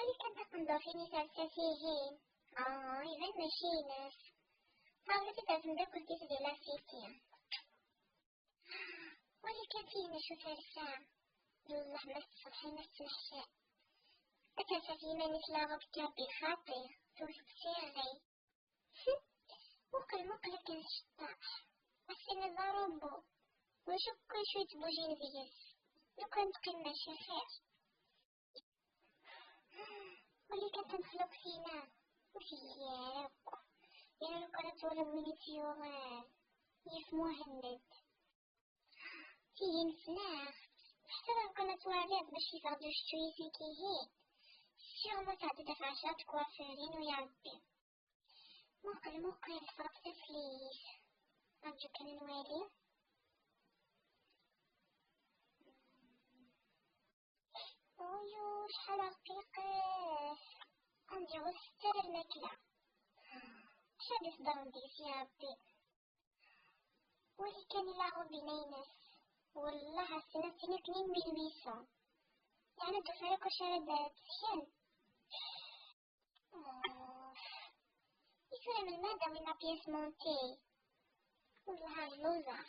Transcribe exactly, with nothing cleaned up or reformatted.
Wali kan taqendurt-nni tersa tihin. Ah, iban mačči ines. Ḥaḍret-id ar temdakkelt-is di la cité. Wali kan tihin acu tersa. Yellah ma tessefḥi ma tesneḥcay. Ad tersa f yiman-is la robe n Rebbi xaṭi, tewwet-d s iɣi. Muqel, muqel akken tceṭṭeḥ. Ass-nni d aṛubbu. Ulac akk acu yettbujin deg-s. Lukan teqqim mačči xir. Wali kan tamexluqt-inna. Ur tgi ara akk. Yerna lukan ad twaliḍ win i tt-yuɣen. Yif Muhennet. Tihin ssneɣ-tt. Ḥsiɣ lukan ad twaliḍ bac yeffeɣ-d ucettu-is-agi ihi. Ssiɣ ma tɛeddi-d ɣef ɛecra tkwaffurin u ya Rebbi. Muqel, muqel, teffeɣ-d taflit. Rǧu kan ad nwali. Uyu, acḥal rqiqet! Andiɣ ur tett ara lmakla. Acu ad iṣeddren deg-s ya Rebbi? Wali kan la robe-ines. Wellah ass-n ad tili akken i mille huit cents. Yeɛni ur d-tufi ara akk acu ara d-tesken. Uff. I tura melmi ad d-awin la pièce montée? Wellah lluẓeɣ.